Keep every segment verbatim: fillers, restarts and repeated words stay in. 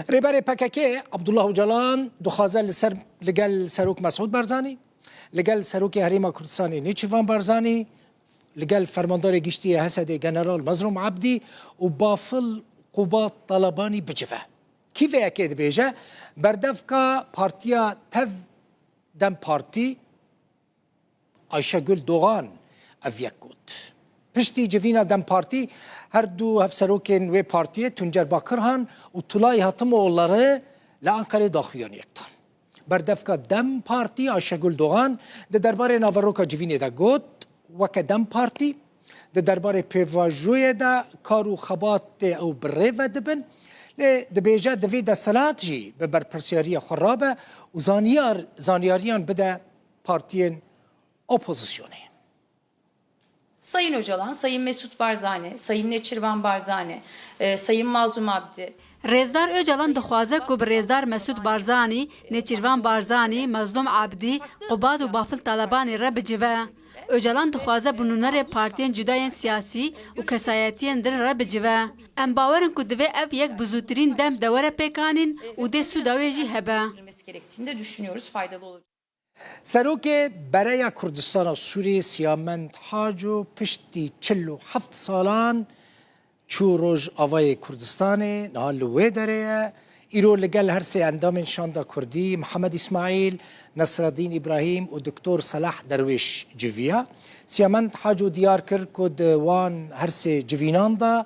Rêberê P K K Abdullah Ocalan dixwaze li ser, li gel Serok Mesûd Barzanî, li gel Serokê Herêma Kurdistanê Nêçîrvan Barzanî, li gel Fermandarê Giştî yê H S D'ê General Mezlûm Ebdî û Bafil Qubat Talabanî bicive. Kî vê yekê dibêje? Berdevka partiya Tev DEM Partî, Ayşegül Doğan ev yek got. Piştî civîna DEM Partî, her du hevserokên wê partiyê Tuncer Bakirhan û Tulay Hatimoğulları li Ankarê daxuyaniyek dan. Berdevka DEM Partî Ayşegül Doğan di derbarê naveroka civînê de got, weke DEM Partî di derbarê pêvajoyê de kar û xebatê ew bi rê ve dibin, lê dibêje divê desthilat jî bi berpirsiyariya xwe rabe û zanyar, zanyariyan bide partiyên opozisyonê. Sayın Öcalan, Sayın Mesut Barzani, Sayın Neçirvan Barzani, e, Sayın Mazlum Abdi. Rêzdar Ocalan dixwaze ku bi Rêzdar Mesûd Barzanî, Nêçîrvan Barzanî, Mezlûm Abdî, Qubad û Bafil Talebanî re bicive. Ocalan dixwaze bi nûnerê partiyên cuda yên siyasî û kesayetiyên din re bicive. Em bawer in ku divê ev yek bi zûtirîn dem de were pêkanîn û dê sûda wê jî hebe. Gerektiğini de düşünüyoruz, faydalı olacak. Serokê Bereya Kurdistana Sûriyê Siyamend Haco piştî çil û heft salan çû Rojavayê Kurdistanê, niha li wê derê ye. Îro li gel her sê endamên Şanda Kurdî, Mihemed Îsmaîl, Nesreddîn Îbrahîm û Doktor Selah Derwêş civiya. Siyamend Haco diyar kir ku di wan her sê civînan de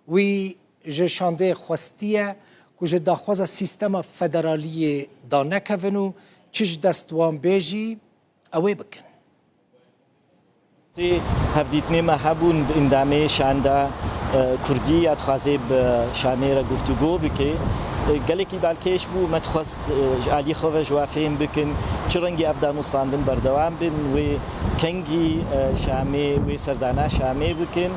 wî ji şandê xwestiye ku ji daxwaza sîstema federaliyê danekevin û çi ji dest wan bê jî ew ê bikin. Sê hevdîtinê me hebûn bi îndamê şanda, e, kurdî ya dixwazê bi şanê re guftûgo bike. E, gelekî balkêş bû, me dixwest, e, ji aliyê xwe ve ji we fêm bikin, çi rengî ev danûstandin berdewam bin, wê kengî, e, şamê, wê serdana şamê bikin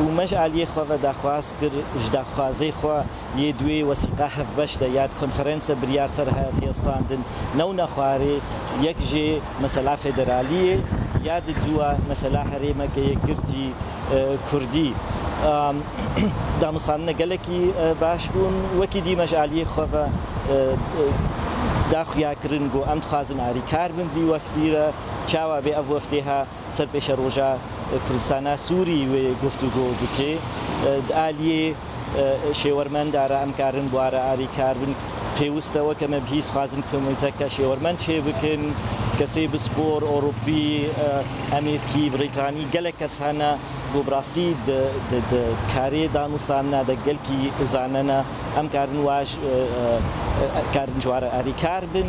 û me ji aliyê xwe ve daxwaz kir, ji daxwazê xwe yê di wê wesîqa hevbeş de ya di konferanse biryar ser hatiye standin, newna xwarê yek jê mesela federaliyê ya di dua mesela herêmeke yekgirtî, e, kurdî. Am, danûstandine gelekî, e, baş bûn. Wekî dî me ji aliyê xwe ve, e, e, da xuya kirin ku em dixwazin arîkar bin vî wefdî re. Çawa bê ev wefdê ha ser pêşeroja Kurdistana Sûrî wê guftûgo bike. Di aliyê şêwermenda re em karin bi wa re arîkar bin. Pêwist e weke me bihîst xwazin komîteke şêwermend çêbikin, kesê pispor, Ewropî, Emerîkî, Brîtanî, gelek kes hene ku bi rastî di, di, di karê danûstandina de gelkî zanene. Em karin wa ji, e, e, karin ji wa re alîkar bin.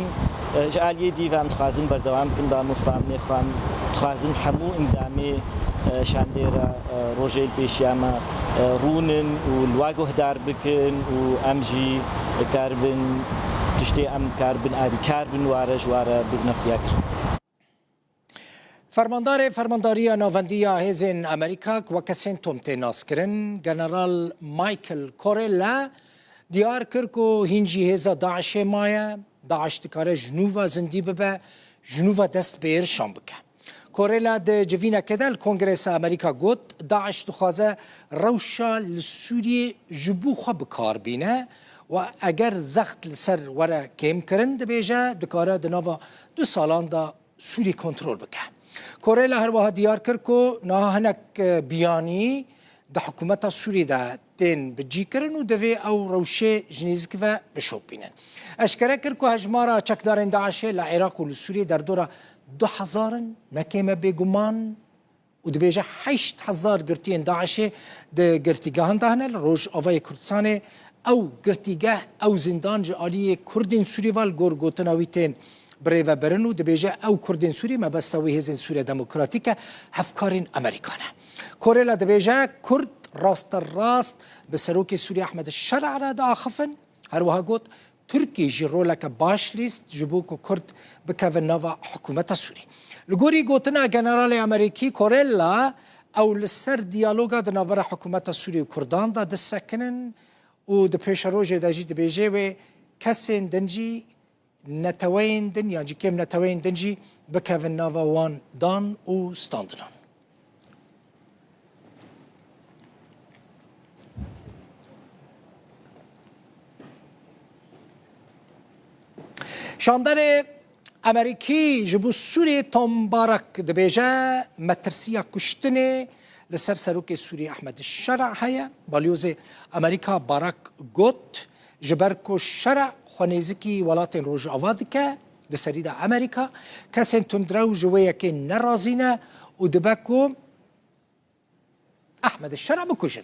E, ji aliyê dî ve em dixwazin berdewam bikin danûstandinê xwe. Em dixwazin hemû endamê, e, şandê re, e, rojê li pêşiya me, e, rûnin û li wa guhdar bikin û em jî karibin tiştê em karibin alîkar bin wa re ji wa re bibine xuya kirin. Fermandarê Fermandariya Navendî ya Hêzên Amerîka ku weke CENTCOM tê naskirin, General Michael Corella diyar kir ku hîn jî hêza DAIŞê maye, DAIŞ dikare ji nû ve zindî bibe, ji nû ve dest bi êrişan bike. Corella di civînekê de li Kongresa Amerîka got, DAIŞ dixwaze rewşa li Sûriyê ji bo xwe bi kar bîne û eger zext li ser were kêmkirin, dibêje dikare di nava du salan de Sûrî kontrol bike. Corella her wiha diyar kir ku niha hinek, e, biyanî di hikûmeta Sûrî de tên bicîkirin û divê ew rewşê ji nêzîk ve bişopînin. Eşkere kir ku hejmara çekdarên DAIŞê li Iraq û li Sûriyê derdora du hezar in, ne kêm e bêguman, û dibêje heşt hezar girtiyên DAIŞê di girtîgehan de hene li Rojavayê Kurdistanê. Ew girtîgeh, ew zîndan ji aliyê Kurdên Sûrî ve li gor gotina wî tên birêvebirin û dibêje ew Kurdên Sûrî mebesta wî Hêzên Sûriya Demokratîk e, hevkarên Amerîka ne. Corella dibêje Kurd rasterast bi Serokê Sûrî Ehmed Şera re diaxifin. Her wiha got, Tirkî jî roleke baş lîst ji bo ku Kurd bikevin nava hikûmeta Sûrî. Li gorî gotina Generalê Amerîkî Corella, ew li ser diyaloga di navbera hikûmeta Sûrî û Kurdan de disekinin û di pêşerojê de jî dibêje wê kesên din jî neteweyên din yan jî kêm neteweyên din jî bikevin nava wan dan û standinan. Şanderê Amerîkî ji bo Sûriyê Tom Barak dibêje, metirsiya kuştinê li ser serokê Sûriyê Ehmed Şera heye. Balyozê Amerîka Barak got, ji ber ku Şera xwe nêzikî welatên Rojava dike, di serî de Amerîka, kesên tundrew ji wê yekê nerazî ne û dibe ku Ehmed Şera bikujin.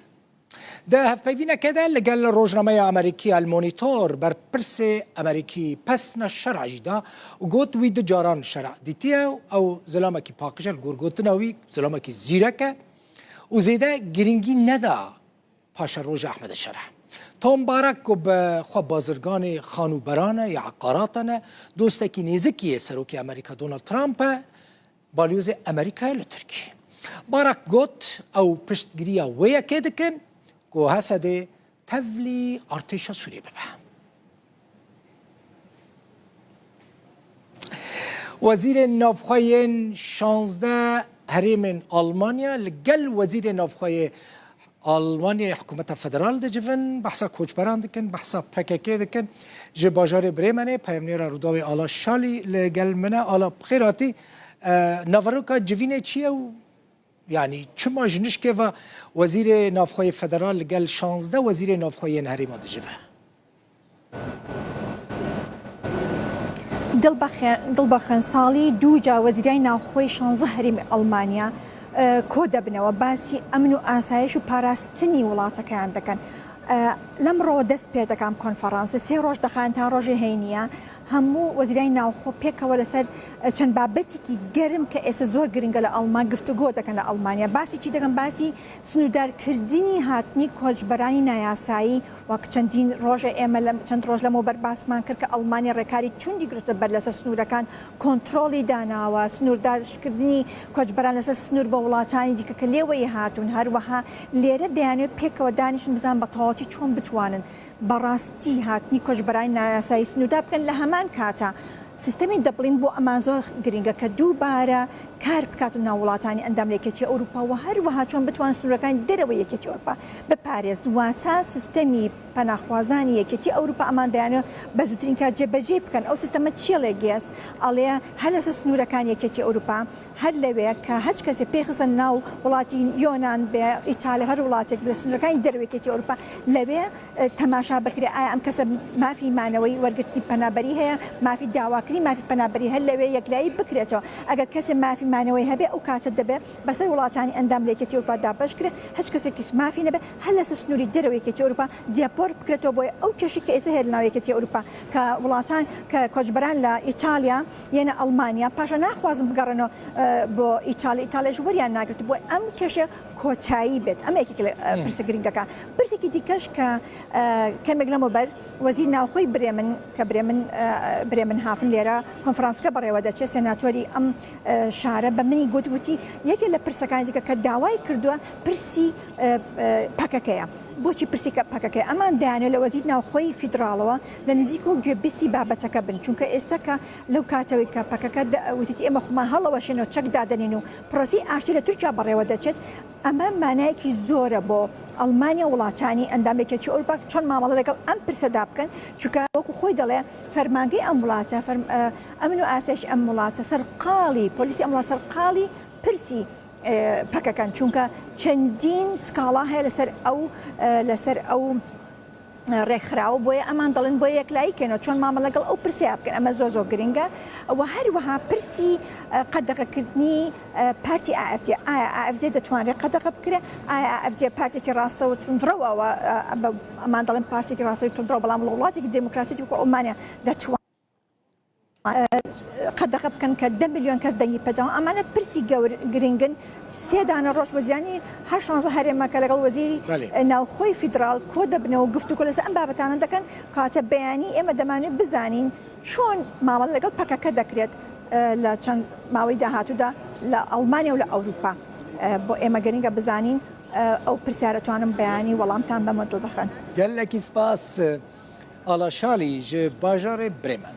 Di hevpeyvînekê de li gel rojnameya Amerîkî El Monitor, berpirsê Amerîkî pesna Şera jî da û got, wî du caran Şera dîtiye û ew zilamekî paqij e, li gor gotina wî zilamekî zîrek e û zêde girîngî neda paşeroja Ehmed Şera. Tom Barak ku bi xwe bazirganê xanûberan e ya eqaratan e, dostekî nêzikî yê serokê Amerîka Donald Trump e, balyozê Amerîkayê li Tirkiyê. Barak got, ew piştgiriya wê yekê dikin ku Hesedê tevlî artêşa Sûriyê bibe. Wezîrên navxwe yên şazdeh herêmên Almanya li gel wezîrê navxwe yê Almanyayê, hikûmeta federal dicivin, behsa koçberan dikin, behsa P K K dikin. Ji bajarê Bremenê peyamnêra Rûdawê Ala Şalî li gel min e. Ala, bi xêr hatî. E, naveroka civînê çi ye û, yanî, çima ji nişkê ve wezîrê navxwe yê federal li gel şazdeh wezîrê navxwe yên herêma dicive? Dilbexê-, Dilbexin, ساڵی دوو جار وەزیرانی ناوخۆی شانزە هەرێمی ئەڵمانیا، ئە، کۆ دەبنەوە، باسی ئەمن و ئاسایش و پاراستنی وڵاتەکەیان دەکەن. ئە، لەمڕۆوە دەست پێ دەکەم کۆنفەڕانسە، سێ ڕۆژ دەخایەن تا ڕۆژی هەینیە. هەموو وەزیرانی ناوخۆ پێکەوە لەسەر، ئە، چەند بابەتێکی گەرم کە ئێستا زۆر گرنگە لە ئەڵمان، گفتوگۆ دەکەن لە ئەڵمانیا. باسی چی دەکەن؟ باسی سنووردارکردنی هاتنی کۆچبەرانی نایاسایی، وەک چەندین ڕۆژە ئێمە لە، چەند ڕۆژ لەمەوبەر باسمان کرد کە ئەڵمانیا ڕێکاری توندی گرتووە بەر لەسەر سنوورەکان، کۆنترۆڵی داناوە، سنووردارکردنی کۆچبەران لەسەر سنوور بە وڵاتانی دیکە کە لێوەی هاتوون. هەروەها لێرە دەیانوێت پێکەوە دانیشن، بزان بە تەواوەتی چۆن بتوانن بەڕاستی هاتنی کۆچبەرانی نایاسایی سنووردار بکەن. لە هەمان کاتە سیستەمی دەبڵین بۆ ئەمان زۆر گرنگە کە دووبارە کار بکات و ناو وڵاتانی ئەندام لە یەکێتی ئەوروپا و هەروەها چۆن بتوان سنوورەکانی دەرەوەی یەکێتی ئەوروپا بپارێزن. واتە سیستەمی پەناخوازانی یەکێتی ئەوروپا ئەمان دەیانەوێت بە زووترین کات جێبەجێ بکەن. ئەو سیستەمە چیە لێ گێس ئەڵێ هەر لەسەر سنوورەکانی یەکێتی ئەوروپا، هەر لەوێ کە هەچ کەسێ پێخستە ناو وڵاتی یۆنان بێ، ئیتالیا، هەر وڵاتێک بێ، سنوورەکانی دەرەوەی یەکێتی ئەوروپا، لەوێ، ئە، تەماشا بکرێ ئایا ئەم کەسە مافی مانەوەی وەرگرتنی پەنابەری هەیە، مافی داواکردنی مافی پەنابەری هەر لەوێ یەکلایی بکرێتەوە. ئەگەر کەسێ مافی مانەوەی هەبێ، ئەو کاتە دەبێ بەسەر وڵاتانی ئەندام لە یەکێتی ئەوروپا دابەش کرێ، هەچ کەسێکیش مافی نەبێ هەر لەسەر سنووری دەرەوەی یەکێتی ئەوروپا دیاپۆر بکرێتەوە. بۆیە ئەو کێشەی کە ئێستا هەیە لە ناو یەکێتی ئەوروپا کە وڵاتان، کە کۆچبەران لە ئیتالیا یەنە ئەڵمانیا، پاشان ناخوازن بگەڕێنەوە، ئە، بۆ ئیتالیا، ئیتالیاش وەریان ناگرێت. بۆیە ئەم کێشە کۆتایی بێت. ئەمە یەکێک لە، ئە، پرسە گرنگەکان. پرسێکی دیکەش کە، ئە، کەمێک لەمەوبەر وەزیر ناوخۆی برێمن، کە برێمن، ئە، برێمن هافن لێرە کۆنفرانسەکە بەڕێوە دەچێت، سێناتۆری ئەم، ئە، شارە بە منی گوت، وتی یەکێک لە پرسەکانی دیکە کە داوای کردووە پرسی، ئە، ئە، پەکەکەیە. بۆچی پرسی کە پەکەکەیە؟ ئەمان دەیانێت لە وەزیر ناوخۆی فیدراڵەوە لە نزیک و گوێبیستی بابەتەکە بن، چونکە ئێستا کە لەو کاتەوەی کە پەکەکە دە-، وتیتی ئێمە خۆمان هەڵەوەشێنەوە چەک دادەنین و پرۆسی ئاشتی لە تورکیا بەڕێوە دەچێت، ئەمە مانایەکی زۆرە بۆ ئەڵمانیا و وڵاتانی ئەندام یەکێتی ئەوروپا چۆن مامەڵە لەگەڵ ئەم پرسەدا بکەن، چونکە وەکو خۆی دەڵێ فەرمانگەی ئەم وڵاتە، فەرم-، ئە، ئەمن و ئاسایش ئەم وڵاتە سەرقاڵی، پۆلیسی ئەم وڵاتە سەرقاڵی پرسی، ئە، پەکەکەن، چونکە چەندین سکاڵا هەیە لەسەر ئەو، ئە، لەسەر ئەو، ئە، ڕێکخراوە. بۆیە ئەمان دەڵێن بۆیە یەکلایی کەنەوە چۆن مامەڵە لەگەڵ ئەو پرسەیە بکەن. ئەمە زۆر زۆر گرنگە. و هەروەها پرسی، ئە، قەدەغەکردنی، ئە، پارتی ئا ئەف دی. ئایا ئا ئەف دی دەتوانرێت قەدەغە بکرێت؟ ئایا ئا ئەف دی پارتێکی ڕاستە و تونڕەوە و، ئە، بە-، ئەمان دەڵێن پارتێکی ڕاستە و تونڕەوە، بەڵام لە وڵاتێکی دموکراسیەتی وەکو ئەڵمانیا دەتوان قەدەغە بکەن کە دە ملیۆن کەس دەنگی پێداون. ئەمانە پرسی گەور-، گرنگن. سێ دانە ڕۆژ وەزیرانی هەر شانزە هەرێمەکە لەگەڵ وەزیری، بەڵێ، ناوخۆی فیدراڵ کۆ دەبنەوە و گفتوگۆ لەسەر ئەم بابەتانە دەکەن. کاتە بەیانی ئێمە دەمانێت بزانین چۆن مامەڵە لەگەڵ پەکەکە دەکرێت، ئە، لە چەند ماوەی داهاتوودا لە ئەڵمانیا و لە ئەوروپا. ئە، بۆ ئێمە گرنگە بزانین، ئە، ئەو پرسیارە توانم بەیانی وەڵامتان بەمە دڵبەخن. گەلێکی سپاس، ئالا شالی ji bajarê Bremen.